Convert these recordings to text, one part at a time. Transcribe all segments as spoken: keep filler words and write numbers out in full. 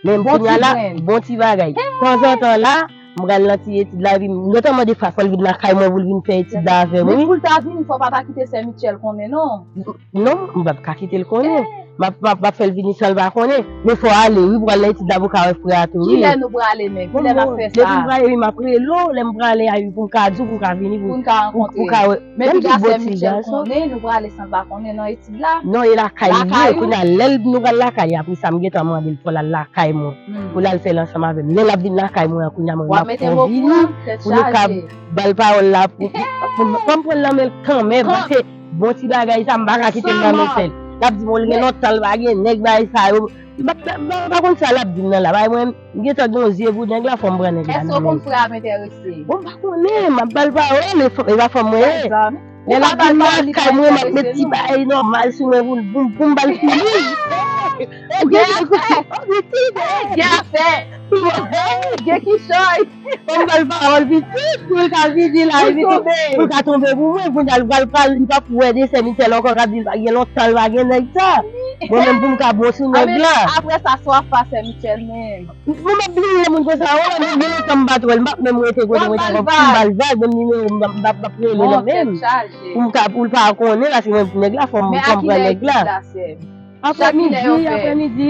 Men kounye a la, bon ti bagay. Tanzantan la, m pral nan ti etid la, epi m gentan mande frè a fò l vin lakay mwen pou l vin fè etid la avè m, wi. Men pou l ta vini, fò pa ta kite sè Mitchell konnen, non. Non, m p ap ka kite l konnen. M ap, m ap, m ap fè l vini san l pa konnen. Men fò ale, wi, pou al nan etid la, pou ka wè frè a tou, wi. Kilè nou prale, men? Kilè n ap fè sa? Depi m prale, wi, m ap rele w. Lè m prale a, wi, pou m ka di w, pou m ka vini, pou, pou, pou ka wè. Men piga sè Mitchell konnen, nou prale san l pa konnen nan etid la. Non, e lakay li ye. Kounye a, lè l, nou pral lakay li, apre sa, m gentan mande l pou l al lakay mwen. Pou l al fè l ansanm avè m. Lè l ap vin lakay mwen an, kounye a, mwen, m ap fè w vini, pou nou ka ba l pawòl la, pou, pou, pou m pran l nan men l kanmenm, paske bon ti bagay sa, m pa ka kite l nan men sè l. L ap di m, "Bon, l gen lontan, l pa gen nèg, bagay sa yo." M pa, m pa, m pa konn sa l ap di m nan la. Bay mwen, m gentan gen yon zye pou nèg la, fò m pran nèg la nan men l. Èske w konn frè a ap enterese? Bon, m pa konnen, m ap ba l pawòl, e pa fanm mwen ye. Lè l ap vin lakay mwen, m ap met ti bagay nòmal sou mwen pou, pou, pou m ba l fini. Gen afè. Gen afè. Gen kichòy. Fò m ba l pawòl pitit, pou l ka vini la, pou l ka tonbe pou mwen, pou l ka pral, li p ap wè de sè Mitchell ankò, k ap di l pa gen lontan, l pa gen nèg sa. Mwen menm pou m ka bon sou nèg la. Apre sa, swa pa sè Mitchell menm. Mwen m ap bliye moun konsa, wè, mwen gen lontan m pa t wè l, m p ap menm rete kote mwen te konn pou m ba l vag, menm nimewo m p ap, m p ap rele non menm. Pou m ka, pou l pa konnen, paske mwen pou nèg la, fò m, fò m pran nèg la. Aprèmidi, aprèmidi,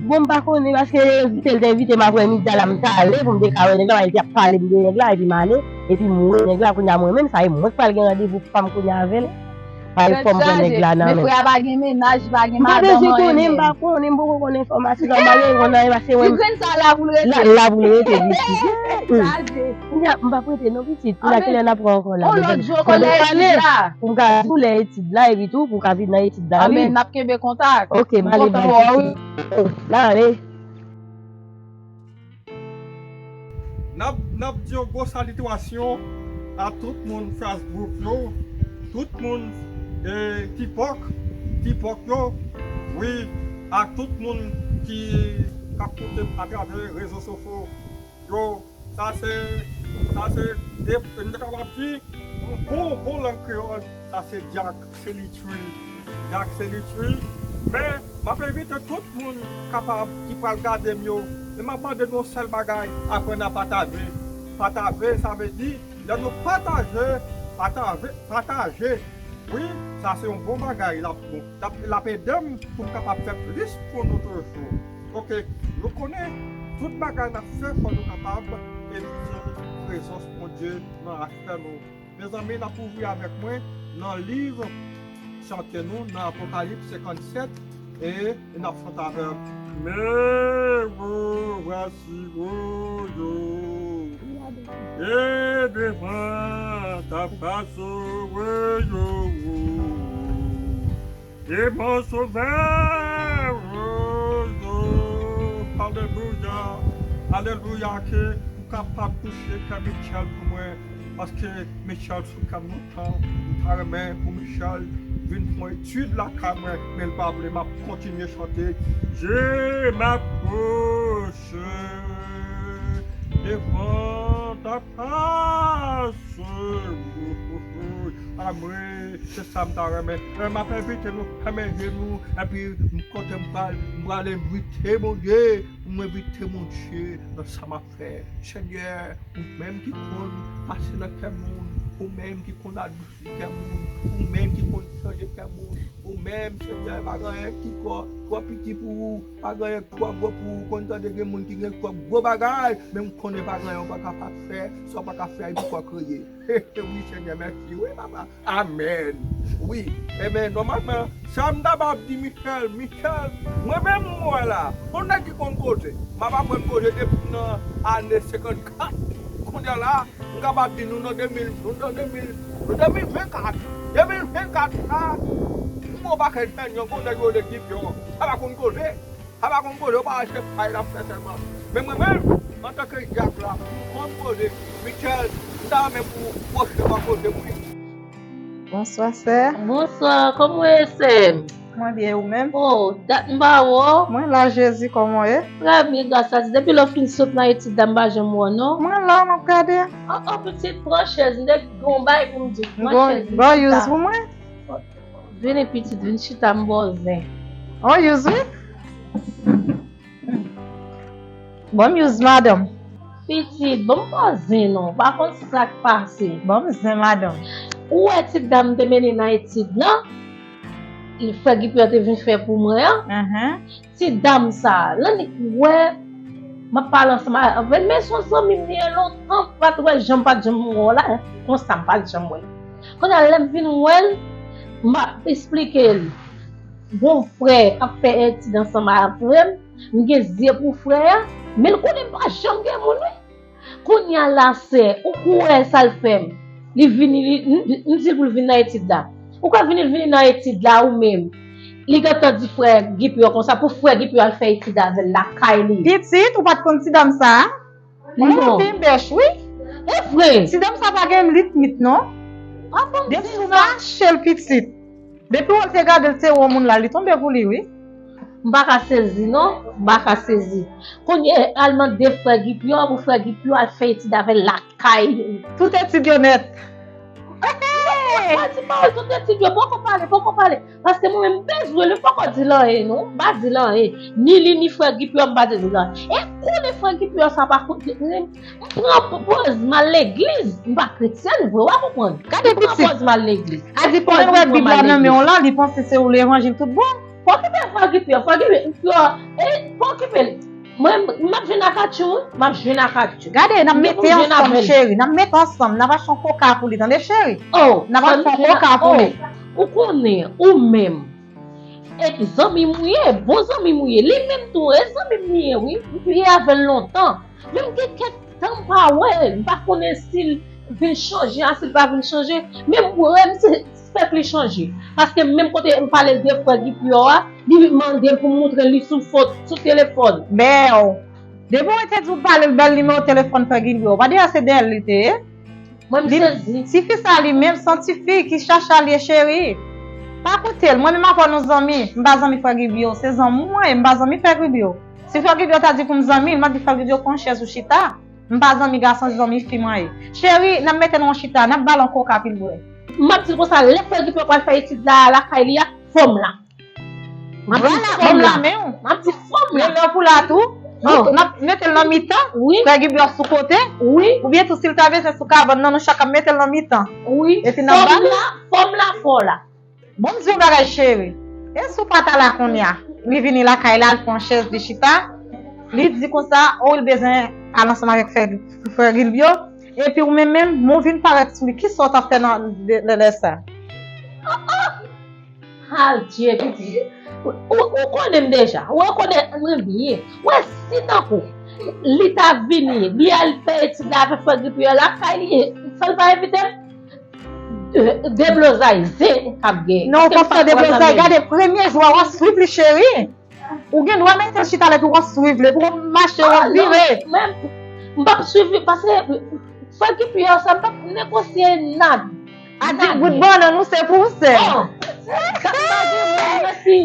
bon, m pa konnen, paske envite l te envite m aprèmidi a la, m t ale pou m te ka wè nèg la, paske l te ap pale m de nèg la, epi m ale, epi m wè nèg la, kounye a mwen menm, sa e mwen k pral gen randevou pa m kounye a avè l. Ay, fò m pran nèg la nan men. Men frè a pa gen mennaj, pa gen madanm, anyen menm. M pa bezwen konnen, m pa konnen, m poko konn enfòmasyon sa, m pa bezwen konnen anyen, paske mwen. Ti grenn sa la pou l rete. La, la pou l rete, pitit. Chaje. Kounye a, m p ap rete non, pitit. Kounye a, kilè n ap wè ankò la? On lòt jou, ankò lè etid la. Pou m ka di w lè etid la, epi tou, pou w ka vin nan etid la, wi. Amèn, n ap kenbe kontak. Ok, m ale, bye, pitit. N ale. N ap, n ap di yon gwo salitasyon a tout moun Facebook yo, tout moun, eh, TikTok, TikTok yo, wi, a tout moun ki, k ap koute m atravè rezo sosyo yo. Sa se, sa se, de, nou ta kapab di, yon bon, bon lang kreyòl, sa se dyak, se litri. Dyak, se litri. Men, m ap envite tout moun kapab ki pral gade m yo. Men m ap mande nou yon sèl bagay, aprann a pataje. Pataje, sa vle di, lè nou pataje, pataje, pataje. Wi, sa se yon bon bagay, l ap, bon, l ap, l ap ede m pou m kapab fè plis pou nou toujou. Ok, nou konnen tout bagay n ap fè, fò nou kapab envite prezans Bondye nan afè nou. Mezanmi, n ap ouvri avèk mwen nan liv chante nou, nan Apokalips senkannsèt, e n ap chante avè m. Me voici, o yo, e devan ta fas, o yo, e mon sovè, o yo. Alelouya, alelouya, ke ou kapab touche kè Mitchell pou mwen, paske Mitchell sou kè m lontan, m ta renmen pou Mitchell vin fè yon etid lakay mwen, men l pa vle, m ap kontinye chante. Je m'approche devant ta face. A mwen, se sa m ta renmen. E m ap envite nou fèmen je nou, epi kote m pral, m pral envite Bondye, m envite Bondye nan sa m ap fè. Senyè, ou menm ki konn pase nan kè moun, ou menm ki konn adousi kè moun, ou menm ki konn chanje kè moun, ou menm, Senyè, pa gen anyen ki twò, twò piti pou ou, pa gen anyen ki twò gwo pou ou. Konn tande gen moun ki gen twòp gwo bagay, men m konnen pa gen anyen w pa kapab fè, sa w pa ka fè, li poko kreye. Wi, Senyè, mèsi. Wi, papa. Amèn. Wi. Ebyen, nòmalman, sa m ta ap di Michel, Michel, mwen menm, m wè la, yon nèg ki konn koze. M ap aprann koze depi nan ane senkannkat. Kounye a la, m kapab di nou nan de mil, nou nan de mil, nou de mil vennkat. De mil vennkat la, m wè yon pakèt jèn, yon nèg yo rele Gibyon. Sa pa konn koze. Sa pa konn koze, yo pa achte pay l ap fè sèlman. Men mwen menm, antanke dyak la, m konn koze. Michel, m ta renmen pou pwochen fwa koze pou li. Bonswa, sè. Bonswa, kòman w ye, sè m? Mwen byen, ou menm? O, dat m pa wè w. Mwen la, Jezi, kòman w ye? Trè byen, gras a Dye. Depi lè w fin sot nan etid la, m pa janm wè w, non. Mwen la, m ap gade. O, o, pitit, pran chèz, m te gen yon bagay pou m di w. Pran chèz, vin chita. Ba w youz pou mwen. Vini pitit, vin chita, m ba w zen. O, youz wi. Bon, m use madanm. Pitit, bon, m pa zen non, m pa konn sa k pase. Bon, m zen madanm. Ou wè ti dam te mennen nan etid lan? Li fè Gipyo te vin fè pou mwen an. Ti dam sa, l annik wè, m ap pale ansanm avè l, men se yon zanmi m li ye lontan, m pa t wè l, jan m pa t janm wè w la, konsa m pa t janm wè l. Kounye a, lè m vin wè l, m ap esplike l. Gon frè k ap fè etid ansanm avè m, m gen zye pou frè a, men l konnen m pa janm gen moun, wi. Kounye a la, sè, ou kwè sa l fè m? Li vini, li, m, m di l pou l vin nan etid la. Ou kwè vini, l vini nan etid la, ou menm? Li gentan di frè Gipyo konsa, pou frè Gipyo al fè etid avè l lakay li. Pitit, ou pa t konn ti dam sa a? Mwen anpil bèch, wi. E vre? Ti dam sa pa gen limit, non. Depi ou mache l pitit. Depi w te gade l, se yon moun la, li tonbe pou li, wi. M pa ka sezi, non. M pa ka sezi. Kounye a, al mande frè Gipyo, pou frè Gipyo al fè etid avè l lakay li. Tout etid yo nèt. Hey! Pati pawòl tout etid yo, poko pale, poko pale. Paske mwen menm, m bezwen li, m poko di l anyen, non. M pa di l anyen. Ni li, ni frè Gipyo, m pa di l anyen. E konnen frè Gipyo sa pa koute, m, m pran pòz m al legliz. M pa kretyèn vre, w a konprann. Gade pitit. M pran pòz m al legliz. A di konnen l wè Bib la nan men w la, li panse se ou levanjil tout bon. Pa okipe frè Gipyo, frè Gipyo, e, pa okipe l. Mwen, m ap jwenn ak Atchou, wi. M ap jwenn ak Atchou. Gade, n ap mete ansanm, cheri. N ap mete ansanm. N ap achte yon koka pou li, tande, cheri? Oh, n ap achte yon koka pou li. Ou konnen, ou menm. E zanmi m ou ye, bon zanmi m ou ye. Li menm tou, e zanmi m li ye, wi. M ye avè l lontan. Men m gen kèk tan m pa wè l. M pa konnen si l vin chanje a, si l pa vin chanje. Men m wè m se fèk li chanje. Paske menm kote m pale l de frè Gipyo a, li mande m pou m montre li sou fot, sou telefòn. Bèw. Depi w te di w pale l, ba l nimewo telefòn frè Gipyo. Pa di a se dèyè l li te ye. Mwen m sezi. Tifi sa li menm, se yon tifi ki chacha l ye, cheri. Pa koute l. Mwen menm avè w nou zanmi. M pa zanmi frè Gipyo. Se zanmi w mwen ye, m pa zanmi frè Gipyo. Si frè Gipyo ta di pou m zanmi l, m ap di frè Gipyo pran chèz ou chita. M pa zanmi gason, se zanmi fi mwen ye. Cheri, n ap mete nan yon chita, n ap ba l yon koka pou l bwè. M ap di l konsa, lè frè Gipyo pral fè etid la lakay li a, fò m la. M ap di fò m la. M ap di fò m la. Lè w pou la tou, n ap mete l nan mitan. Frè Gipyo sou kote. Oubyen tou, si l ta bezwen sou kabann nan, nou chak ap mete l nan mitan. Epi n ap ba l. Fò m la, fò w la. Bon, m di yon bagay, cheri. E si w pa ta la kounye a? Li vini lakay la, li pran chèz, li chita. Li di konsa, o, li bezwen al ansanm avèk frè, frè Gilbyo. Epi ou menm menm, men w vin parèt sou li. Kisa w t ap fè nan lè, lè sa? Adye, pitit. Ou, ou, ou konnen m deja. Ou rekonèt mwen byen. Ou wè si tankou li ta vini, li al fè etid la avèk frè Gilbyo lakay li, fò l pa envite m. De, deblozay, zen k ap gen. Non, ou pa fè deblozay. Gade, premye jou a, w ap swiv li, cheri. Ou gen dwa mete l chita la epi w ap swiv li, epi w ap mache, w ap vire. Men, m p ap swiv li, paske frè Gilbyo sa, m p ap negosye nada. A di bout bannann ou se pou ou sèl. Sa m pa gen moun, mwen si,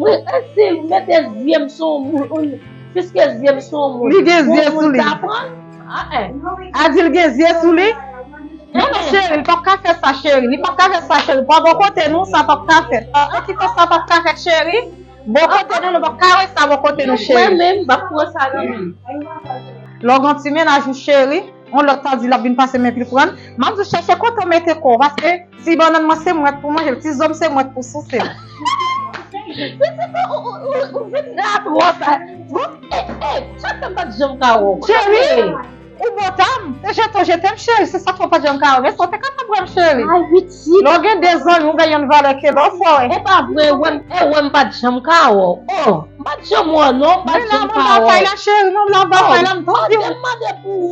mwen si m mete zye m sou moun, piske zye m sou moun, li gen zye sou li. A di l gen zye sou li. Non, non, cheri, li p ap ka fè sa, cheri. Li p ap ka fè sa, cheri. Pa bò kote nou, sa p ap ka fèt. Pa bò kote sa p ap ka fèt, cheri. Bò kote nou, nou p ap ka wè sa bò kote nou, cheri. Mwen menm, m p ap pran sa nan men. Lè w gen yon ti mennaj ou, cheri, yon lòt ta di l ap vin pase men pli pran. M ap di w chèche kote w mete kò w, paske ti bannann mwen se mwen k pou manje l, ti zo m se mwen k pou souse l. Pitit, ou, ou, ou, ou vin la twò sa. Bon, e, e, chak tan m pa t janm ka wè w. Cheri! Ou bon ta m, se je t'aime, je t'aime, cheri, se sa fè w pa t janm ka wè m, men sa w te kapab wè m, cheri. Ay, pitit. Lè w gen de zanmi, ou bay youn valè ke lòt fò, wi. E pa vre, wè m, e wè m pa t janm ka wè w. Oh, m pa t janm wè w, non, m pa t janm ka wè w. Men la, m anba kay la, cheri, non, la, anba kay la, m t anvi wè w.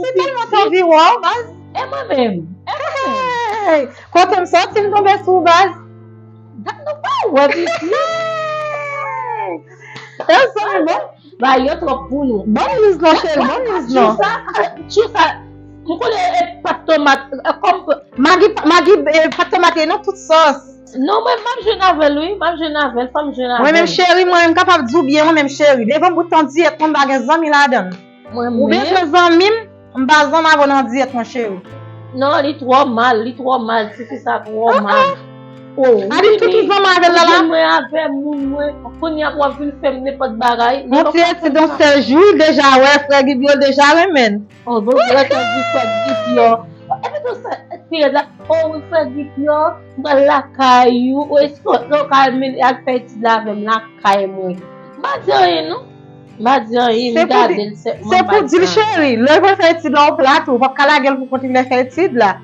Se tèlman m t anvi wè w, baz. E mwen menm. Hey, kote m sòti, m tonbe sou w, baz. Dat nou pa wè, pitit. E zanmi, bon. Bagay yo twòp pou nou. Bon news non, cheri, bon news non. Tchou sa, tchou sa, m konnen e pat tomat, e, kòm Magi, Magi, e, pat tomat e nan tout sòs. Non, mwen, m ap jwenn avè l, wi, m ap jwenn avè l, fò m jwenn avè l. Mwen menm, cheri, mwen menm, m kapab di w byen, mwen menm, cheri. Devan m bout tan diyèt mwen, m pa gen zanmi ladan l. Ou bezwen zanmi m, m pa zanm avè w nan diyèt mwen, cheri. Non, li twò mal, li twò mal, tifi sa twò mal. Oh, Abi tout ou zanmi avè l la la. Mwen avè moun mwen. Kounye a pou ap vin fè m nenpòt bagay. Yon ti etid yon sèz jou, deja wè frè Gib yo deja renmen. Oh, bon, rete di frè Gib yo. Epi tou sa, Pierre la, oh, wi, frè Gib yo, m pral lakay ou. Ou espò, ou ka men ak fè etid la avè m lakay mwen. M pa di anyen, non. M pa di anyen, m gade l sèlman. Se pou di l cheri, lè l pral fè etid la, ou plat ou, ou p ap ka lage l pou kont li lè fè etid la.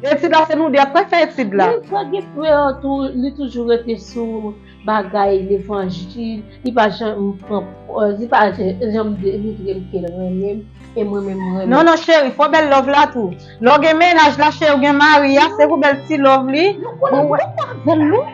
Etid la, se nou de ap pral fè etid la. Men frè Gib yo tou, li toujou rete sou bagay levanjil, li pa janm pran pòz, li pa janm demontre m ke l renmen m, e mwen menm mwen renmen. Non, non, cheri, fò bèl love la tou. Lè w gen mennaj la, cheri, ou gen mari a, se pou bèl ti love li. Nou konnen pou avè l, non.